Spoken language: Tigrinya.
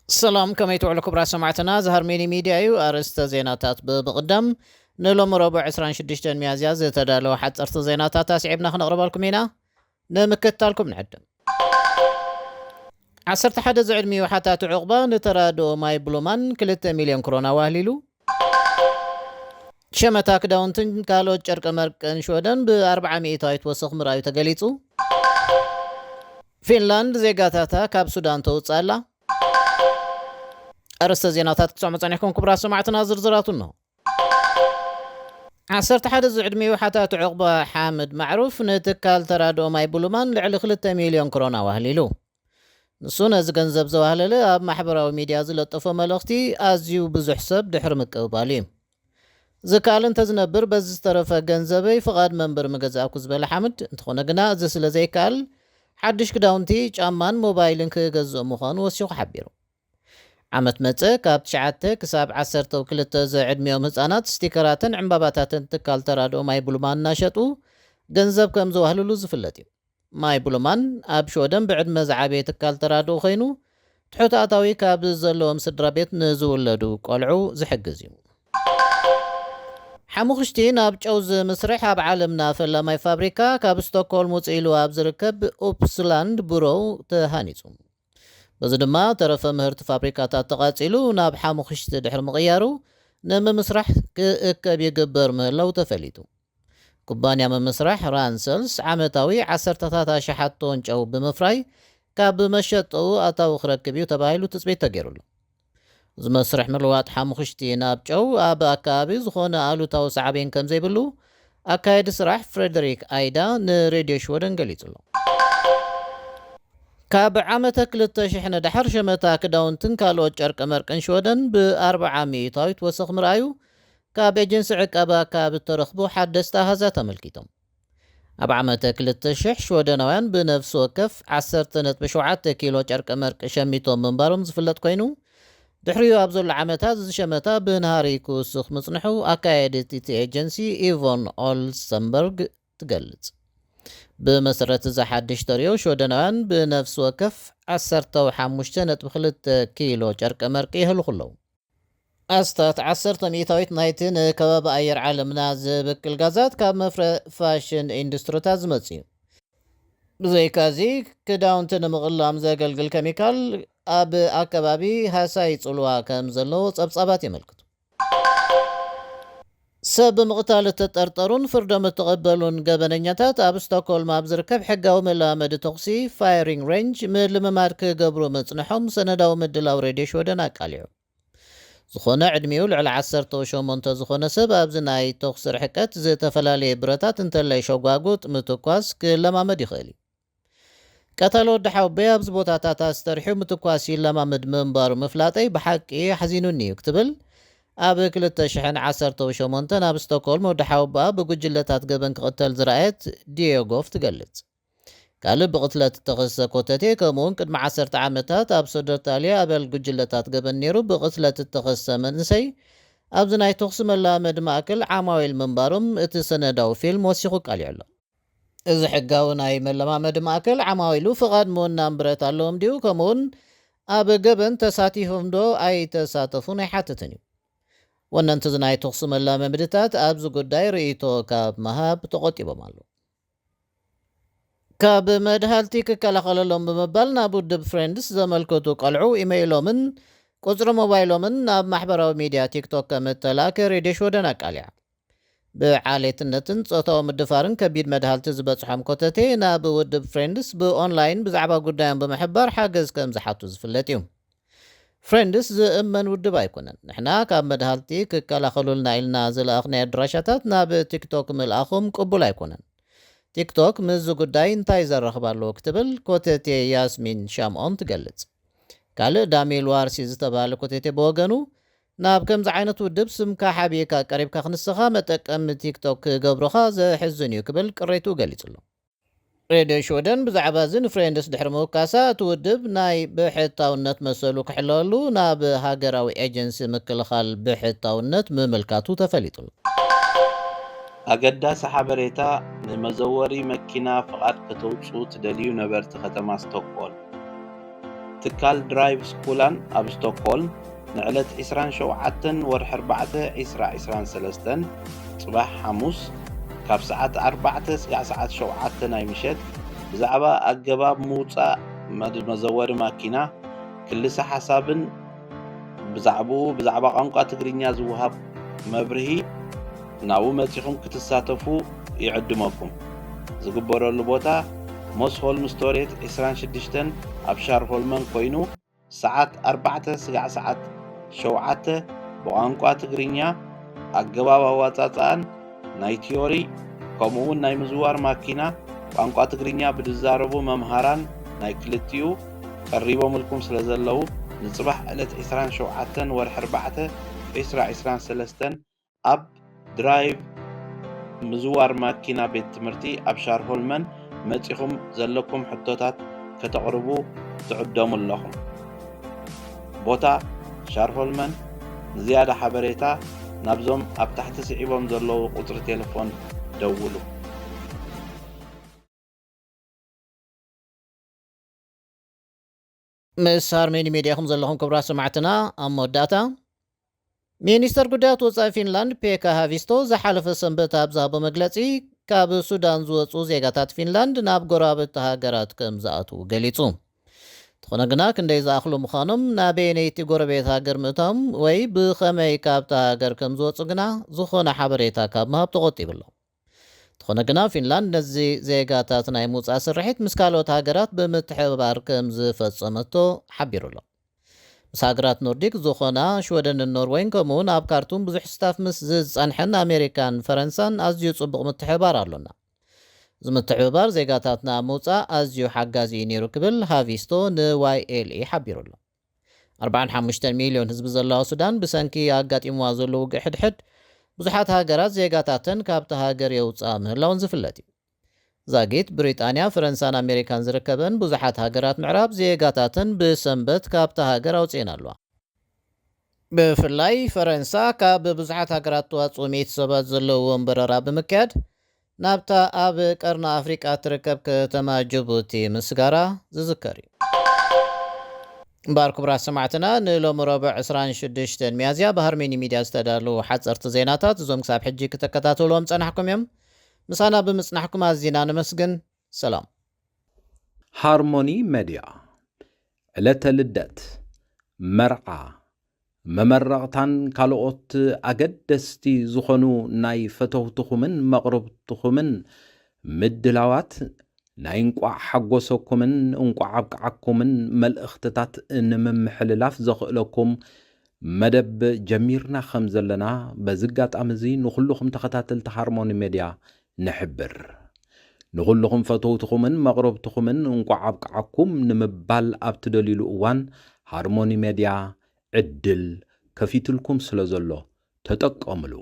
ሰላም፣ ከመይ ትውዕሉ ክቡራት ሰማዕትና? ዝሃር ሚኒ ሚድያ እዩ። ኣርእስተ ዜናታት ብምቕዳም፣ ንሎሚ ረቡዕ ዕስራን ሽዱሽተን ሚያዝያ ዝተዳለወ ሓፀርቲ ዜናታት ኣስዒብና ክነቕርበልኩም ኢና። ንምክትታልኩም ንዕድም። ዓሰርተ ሓደ ዝዕድሚኡ ሓታቲ ዕቑባ ንተራድኦ ማይ ብሉማን ክልተ ሚልዮን ክሮና ዋህሊሉ። ሸመታ ክዳውንትን ካልኦት ጨርቂ መርቅን ሽወደን ብኣርብዓ ሚእታዊት ወሰኽ ምርኣዩ ተገሊጹ። ፊንላንድ ዜጋታታ ካብ ሱዳን ተውፅእ ኣላ። ኣርእስተ ዜናታት ክትሰምዑ ጸኒሕኩም ክቡራት ሰማዕትና፣ ዝርዝራቱ እንሆ። ዓሰርተ ሓደ ዝዕድሚኡ ሓታቲ ዕቑባ ሓምድ ማዕሩፍ ንትካል ተራድኦ ማይ ብሉማን ልዕሊ ክልተ ሚልዮን ክሮና ዋህሊሉ። ንሱ ነዚ ገንዘብ ዘዋህለለ ኣብ ማሕበራዊ ሚድያ ዝለጠፎ መልእኽቲ ኣዝዩ ብዙሕ ሰብ ድሕሪ ምቅብባሉ እዩ። ዝከኣል እንተዝነብር በዚ ዝተረፈ ገንዘበይ ፍቓድ መንበሪ ምገዛእኩ ዝበለ ሓምድ፣ እንተኾነ ግና እዚ ስለ ዘይከኣል ሓድሽ ክዳውንቲ፣ ጫማን ሞባይልን ክገዝእ ምዃኑ ወሲኹ ሓቢሩ። ዓመት መጸ ካብ ትሽዓተ ክሳብ ዓሰርተ ክልተ ዝዕድሚኦም ህጻናት ስቲከራትን ዕምባባታትን ትካል ተራድኦ ማይ ብሉማን እናሸጡ ገንዘብ ከም ዘዋህልሉ ዝፍለጥ እዩ። ማይ ብሉማን ኣብ ሽወደን ብዕድመ ዝዓበየ ትካል ተራድኦ ኮይኑ፣ ትሑት ኣታዊ ካብ ዘለዎም ስድራ ቤት ንዝውለዱ ቆልዑ ዝሕግዝ እዩ። ሓሙኽሽቲ ናብ ጨው ዝምስርሕ ኣብ ዓለምና ፈላማይ ፋብሪካ ካብ ስቶክሆልም ውፅእ ኢሉ ኣብ ዝርከብ ኡፕስላንድ ብሮው ተሃኒፁ። በዚ ድማ ተረፈ ምህርቲ ፋብሪካታት ተቓፂሉ ናብ ሓሙኽሽቲ ድሕሪ ምቕያሩ፣ ንምምስራሕ ክእከብ ይግበር ምህላው ተፈሊጡ። ኩባንያ ምምስራሕ ራንሰልስ ዓመታዊ ዓሰርተታት ኣሽሓት ቶን ጨው ብምፍራይ ካብ መሸጥኡ ኣታዊ ክረክብ እዩ ተባሂሉ ትፅቢት ተገይሩሉ። እዚ መስርሕ ምልዋጥ ሓሙኽሽቲ ናብ ጨው ኣብ ኣከባቢ ዝኾነ ኣሉታዊ ሳዕቤን ከም ዘይብሉ ኣካየዲ ስራሕ ፍሬደሪክ ኣይዳ ንሬድዮ ሽወደን ገሊጹ ኣሎ። ካብ ዓመተ ክልተ ሽሕ ንደሓር ሸመታ ክዳውንትን ካልኦት ጨርቂ መርቅን ሽወደን ብኣርብዓ ሚእታዊት ወሰኽ ምርኣዩ ካብ ኤጀንሲ ዕቀባ ካብ እተረኽቡ ሓደስቲ ኣሃዛት ኣመልኪቶም። ኣብ ዓመተ ክልተ ሽሕ ሽወደናውያን ብነፍሲ ወከፍ ዓሰርተ ነጥቢ ሸውዓተ ኪሎ ጨርቂ መርቂ ሸሚቶም ምንባሮም ዝፍለጥ ኮይኑ፣ ድሕሪኡ ኣብ ዘሎ ዓመታት እዚ ሸመታ ብናህሪ ክውስኽ ምጽንሑ ኣካየዲት እቲ ኤጀንሲ ኢቮን ኦልሰንበርግ ትገልጽ። ብመሰረት እዚ ሓድሽ ተርእዮ ሽወደናውያን ብነፍሲ ወከፍ ዓሰርተ ሓሙሽተ ነጥቢ ክልተ ኪሎ ጨርቂ መርቂ የህልኹ ኣለዉ። ኣስታት ዓሰርተ ሚእታዊት ናይቲ ንከባቢ ኣየር ዓለምና ዝብክል ጋዛት ካብ መፍረ ፋሽን ኢንዱስትሪታት ዝመጽእ እዩ። ብዘይካዚ፣ ክዳውንቲ ንምቕላም ዘገልግል ኬሚካል ኣብ ኣከባቢ ሃሳይ ጽልዋ ከም ዘለዎ ጸብጻባት የመልክቱ። ሰብ ብምቕታል እተጠርጠሩን ፍርዶም እተቐበሉን ገበነኛታት ኣብ ስቶክሆልም ኣብ ዝርከብ ሕጋዊ መለማመዲ ተኹሲ ፋየሪንግ ሬንጅ ምልምማድ ክገብሩ ምጽንሖም ሰነዳዊ ምድላው ሬድዮ ሽወደን ኣቃሊዑ። ዝኾነ ዕድሚኡ ልዕሊ ዓሰርተ ሸሞንተ ዝኾነ ሰብ ኣብዚ ናይ ተኹሲ ርሕቀት ዝተፈላለየ ብረታት እንተላይ ሸጓጉጥ ምትኳስ ክለማመድ ይኽእል እዩ። ቀታሊ ወዲ ሓወቦይ ኣብዚ ቦታታት ኣስተርሑ ምትኳስ ይለማመድ ምንባሩ ምፍላጠይ ብሓቂ ኣሕዚኑኒ እዩ ክትብል ኣብ ክልተ ሽሕን ዓሰርተ ሸሞንተን ኣብ ስቶክሆልም ወዲ ሓወቦኣ ብጉጅለታት ገበን ክቕተል ዝረኣየት ዲዮጎፍ ትገልጽ። ካልእ ብቕትለት እተኸሰሰ ኮተቴ፣ ከምኡውን ቅድሚ ዓሰርተ ዓመታት ኣብ ሶደርታልያ ኣባል ጉጅለታት ገበን ነይሩ ብቕትለት እተኸሰሰ መንእሰይ፣ ኣብዚ ናይ ተኹሲ መለማመዲ ማእከል ዓማዊል ምንባሮም እቲ ሰነዳዊ ፊልም ወሲኹ ኣቃሊዑ ኣሎ። እዚ ሕጋዊ ናይ መለማመዲ ማእከል ዓማዊሉ ፍቓድ ምውናን ብረት ኣለዎም ድዩ? ከምኡውን ኣብ ገበን ተሳቲፎም ዶ ኣይተሳተፉን ኣይሓትትን እዩ። ወነንቲ እዚ ናይ ተኹሲ መለማመድታት ኣብዚ ጉዳይ ርእይቶ ካብ ምሃብ ተቖጢቦም ኣለዉ። ካብ መድሃልቲ ክከላኸለሎም ብምባል ናብ ውድብ ፍሬንድስ ዘመልከቱ ቆልዑ ኢመይሎምን ቁጽሪ ሞባይሎምን ናብ ማሕበራዊ ሚድያ ቲክቶክ ከም እተላእከ ሬድዮ ሽወደን ኣቃሊዓ። ብዓሌትነትን ጾታዊ ምድፋርን ከቢድ መድሃልቲ ዝበጽሖም ኮተቴ ናብ ውድብ ፍሬንድስ ብኦንላይን ብዛዕባ ጉዳዮም ብምሕባር ሓገዝ ከም ዝሓቱ ዝፍለጥ እዩ። ፍሬንድስ ዝእመን ውድብ ኣይኮነን። ንሕና ካብ መድሃልቲ ክከላኸሉልና ኢልና ዝለኣኽናዮ ኣድራሻታት ናብ ቲክቶክ ምልኣኹም ቅቡል ኣይኮነን። ቲክቶክ ምስዚ ጉዳይ እንታይ ዘራኽብ ኣለዎ ክትብል ኮተቴ ያስሚን ሻምኦን ትገልጽ። ካልእ ዳሚል ዋርሲ ዝተባህለ ኮተቴ ብወገኑ፣ ናብ ከምዚ ዓይነት ውድብ ስምካ ሓቢእካ ቀሪብካ ክንስኻ መጠቀሚ ቲክቶክ ክገብሩኻ ዘሕዝን እዩ ክብል ቅሬትኡ ገሊጹ ኣሎ። ሬድዮ ሽወደን ብዛዕባ እዚ ንፍሬንድስ ድሕሪ ምውካሳ፣ እቲ ውድብ ናይ ብሕታውነት መሰሉ ክሕለወሉ ናብ ሃገራዊ ኤጀንሲ ምክልኻል ብሕታውነት ምምልካቱ ተፈሊጡ ኣሎ። ኣገዳሲ ሓበሬታ፣ ንመዘወሪ መኪና ፍቓድ ከተውጽኡ ትደልዩ ነበርቲ ከተማ ስቶክሆልም፣ ትካል ድራይቭ ስኩላን ኣብ ስቶክሆልም ንዕለት ዕስራን ሸውዓተን ወርሒ ኣርባዕተ ዕስራ ዕስራን ሰለስተን ጽባሕ ሓሙስ ካብ ሰዓት ኣርባዕተ ስጋዕ ሰዓት ሸውዓተ ናይ ምሸት ብዛዕባ ኣገባብ ምውጻእ መድ- መዘወሪ ማኪና ክልሰ ሓሳብን ብዛዕባኡ ብዛዕባ ቋንቋ ትግርኛ ዝወሃብ መብርሂ ናብኡ መጺኹም ክትሳተፉ ይዕድመኩም። ዝግበረሉ ቦታ ሞስሆልም ስቶሬት ዕስራን ሽዱሽተን ኣብ ሻርሆልመን ኮይኑ ሰዓት ኣርባዕተ ስጋዕ ሰዓት ሸውዓተ ብቋንቋ ትግርኛ ኣገባብ ኣዋጻጽኣን ናይ ቲዮሪ ከምኡ እውን ናይ ምዝዋር ማኪና ቋንቋ ትግርኛ ብዝዛረቡ መምሃራን ናይ ክልቲኡ ቀሪቦምልኩም ስለ ዘለዉ ንጽባሕ ዕለት ዕስራን ሸውዓተን ወርሒ ኣርባዕተ ዕስራ ዕስራን ሰለስተን ኣብ ድራይቭ ምዝዋር ማኪና ቤት ትምህርቲ ኣብ ሻርሆልመን መጺኹም ዘለኩም ሕቶታት ከተቕርቡ ትዕደሙ ኣለኹም። ቦታ ሻርሆልመን። ንዝያዳ ሓበሬታ ናብዞም ኣብ ታሕቲ ስዒቦም ዘለዉ ቁጽሪ ቴሌፎን ደውሉ። ምስ ሃርሜኒ ሜድያ ኢኹም ዘለኹም ክቡራት ሰማዕትና። ኣብ መወዳእታ ሚኒስተር ጉዳያት ወጻኢ ፊንላንድ ፔካ ሃቪስቶ ዝሓለፈ ሰንበት ኣብ ዝሃቦ መግለጺ ካብ ሱዳን ዝወጹ ዜጋታት ፊንላንድ ናብ ጎረባብቲ ሃገራት ከም ዝኣትዉ ገሊጹ። እንተኾነ ግና ክንደይ ዝኣኽሉ ምዃኖም ናበየነይቲ ጎረቤት ሃገር ምእታዎም ወይ ብኸመይ ካብታ ሃገር ከም ዝወጹ ግና ዝኾነ ሓበሬታ ካብ ምሃብ ተቖጢቡ ኣሎ። እንተኾነ ግና ፊንላንድ ነዚ ዜጋታት ናይ ምውጻእ ስርሒት ምስ ካልኦት ሃገራት ብምትሕብባር ከም ዝፈጸመቶ ሓቢሩ ኣሎ። ምስ ሃገራት ኖርዲክ ዝኾና ሽወደንን ኖርወይን ከምኡውን ኣብ ካርቱም ብዙሕ ስታፍ ምስ ዝጸንሐን ኣሜሪካን ፈረንሳን ኣዝዩ ጽቡቕ ምትሕብባር ኣሎና። እዚ ምትሕብባር ዜጋታትና ኣብ ምውጻእ ኣዝዩ ሓጋዚ እዩ ነይሩ ክብል ሃቪስቶ ንዋይ ኤል ኢ ሓቢሩ ኣሎ። ኣርባዓን ሓሙሽተን ሚልዮን ህዝቢ ዘለዋ ሱዳን ብሰንኪ ኣጋጢምዋ ዘሎ ውግእ ሕድሕድ ብዙሓት ሃገራት ዜጋታተን ካብቲ ሃገር የውፅኣ ምህላውን ዝፍለጥ እዩ። ዛጊት ብሪጣንያ፣ ፈረንሳን ኣሜሪካን ዝርከበን ብዙሓት ሃገራት ምዕራብ ዜጋታተን ብሰንበት ካብታ ሃገር ኣውፅኤን ኣለዋ። ብፍላይ ፈረንሳ ካብ ብዙሓት ሃገራት ተዋፅኡ ሚእቲ ሰባት ዘለውዎም በረራ ብምክያድ ናብታ ኣብ ቀርኒ ኣፍሪቃ ትርከብ ከተማ ጅቡቲ ምስጋራ ዝዝከር እዩ። እምበኣር ክቡራት ሰማዕትና ንሎሚ ረቡዕ ዕስራን ሽዱሽተን ሚያዝያ ብሃርሜኒ ሚድያ ዝተዳለዉ ሓፀርቲ ዜናታት እዞም ክሳብ ሕጂ ክተከታተልዎም ፀናሕኩም እዮም። ምሳና ብምፅናሕኩም ኣዚና ነመስግን። ሰላም። ሃርሞኒ መድያ ዕለተ ልደት፣ መርዓ፣ መመረቕታን ካልኦት ኣገደስቲ ዝኾኑ ናይ ፈተውትኹምን መቕርብትኹምን ምድላዋት ናይ እንቋዕ ሓጎሰኩምን እንቋዕ ኣብቅዓኩምን መልእኽትታት ንምምሕልላፍ ዘኽእለኩም መደብ ጀሚርና ከም ዘለና በዚ ኣጋጣሚ እዚ ንኹልኹም ተኸታተልቲ ሃርሞኒ ሜድያ ንሕብር። ንኹልኹም ፈተውትኹምን መቕረብትኹምን እንቋዕ ኣብቅዓኩም ንምባል ኣብ ትደልዩሉ እዋን ሃርሞኒ ሜድያ ዕድል ከፊትልኩም ስለ ዘሎ ተጠቀምሉ።